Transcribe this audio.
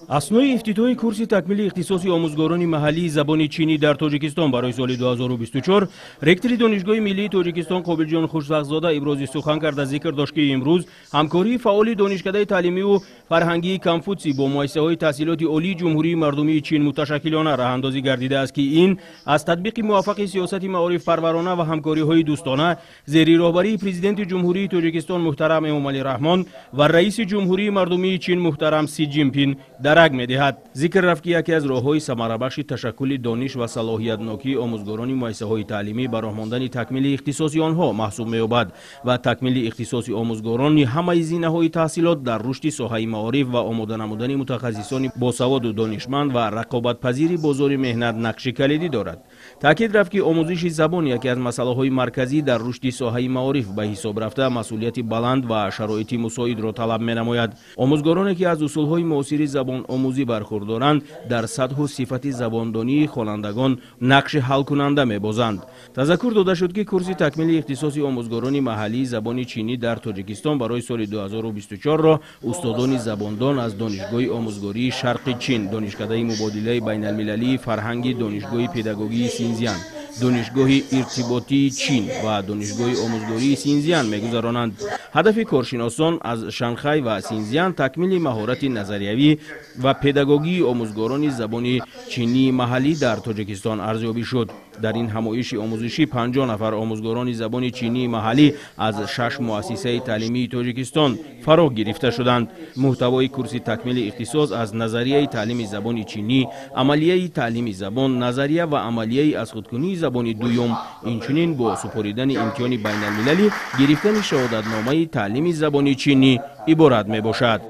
Аснои ифтитоҳи курси такмили ихтисоси омӯзгорони маҳаллии забони чинӣ дар Тоҷикистон барои соли 2024 ректори Донишгоҳи миллии Тоҷикистон Қобилҷон Хушбахтзода ибрози сухан карда, зикр дошт, ки имрӯз ҳамкории фаъоли Донишкадаи таълимиву фарҳангии Конфутсий бо муассисаҳои таҳсилоти олии Ҷумҳурии Мардумии Чин муташаккилона раҳандозӣ гардидааст, ки ин аз татбиқи муваффақи сиёсати маорифпарварона ва ҳамкориҳои дӯстона зери роҳбарии Президенти Ҷумҳурии Тоҷикистон муҳтарам Эмомалӣ Раҳмон ва раиси Ҷумҳурии Мардумии Чин муҳтарам Си Ҷинпин дарак медиҳад. Зикр рафт, ки яке аз роҳҳои самарабахши ташаккули дониш ва салоҳиятнокии омӯзгорони муассисаҳои таълимӣ ба роҳ мондани такмили ихтисоси онҳо маҳсуб меёбад ва такмили ихтисоси омӯзгорони ҳамаи зинаҳои таҳсилот дар рушди соҳаи маориф ва омода намудани мутахассисони босаводу донишманд ва рақобатпазири бозори меҳнат нақши калидӣ дорад. Таъкид рафт, ки омӯзиши забон яке аз масъалаҳои марказӣ дар рушди соҳаи маориф ба ҳисоб рафта, масъулияти баланд ва шароити мусоидро талаб менамояд. Омӯзгороне, ки аз усулҳои муосири забономӯзӣ бархурдоранд, дар сатҳу сифати забондонии хонандагон нақши ҳалкунанда мебозанд. Тазаккур дода шуд, ки курси такмили ихтисоси омӯзгорони маҳаллии забони чинӣ дар Тоҷикистон барои соли 2024-ро устодони забондон аз Донишгоҳи омӯзгории Шарқи Чин, Донишкадаи мубодилаи байналмилалии фарҳанги Донишгоҳи педагогии Синзян, Донишгоҳи иртиботии Чин ва Донишгоҳи омӯзгории Синзян мегузаронанд. Ҳадафи коршиносон аз Шанхай ва Синзян такмили маҳорати назариявӣ ва педагогии омӯзгорони забони чинии маҳаллӣ дар Тоҷикистон арзёбӣ шуд. Дар ин ҳамоиши омӯзишӣ 50 нафар омӯзгорони забони чинии маҳаллӣ аз шаш муассисаи таълимии Тоҷикистон фаро гирифта шуданд. Муҳтавои курси такмили ихтисос аз назарияи таълими забони чинӣ, амалияи таълими забон, назария ва амалияи аз худкунии забони дуюм, инчунин бо супоридани имтиҳони байналмилалӣ гирифтани шаҳодатномаи таълими забони чинӣ иборат мебошад.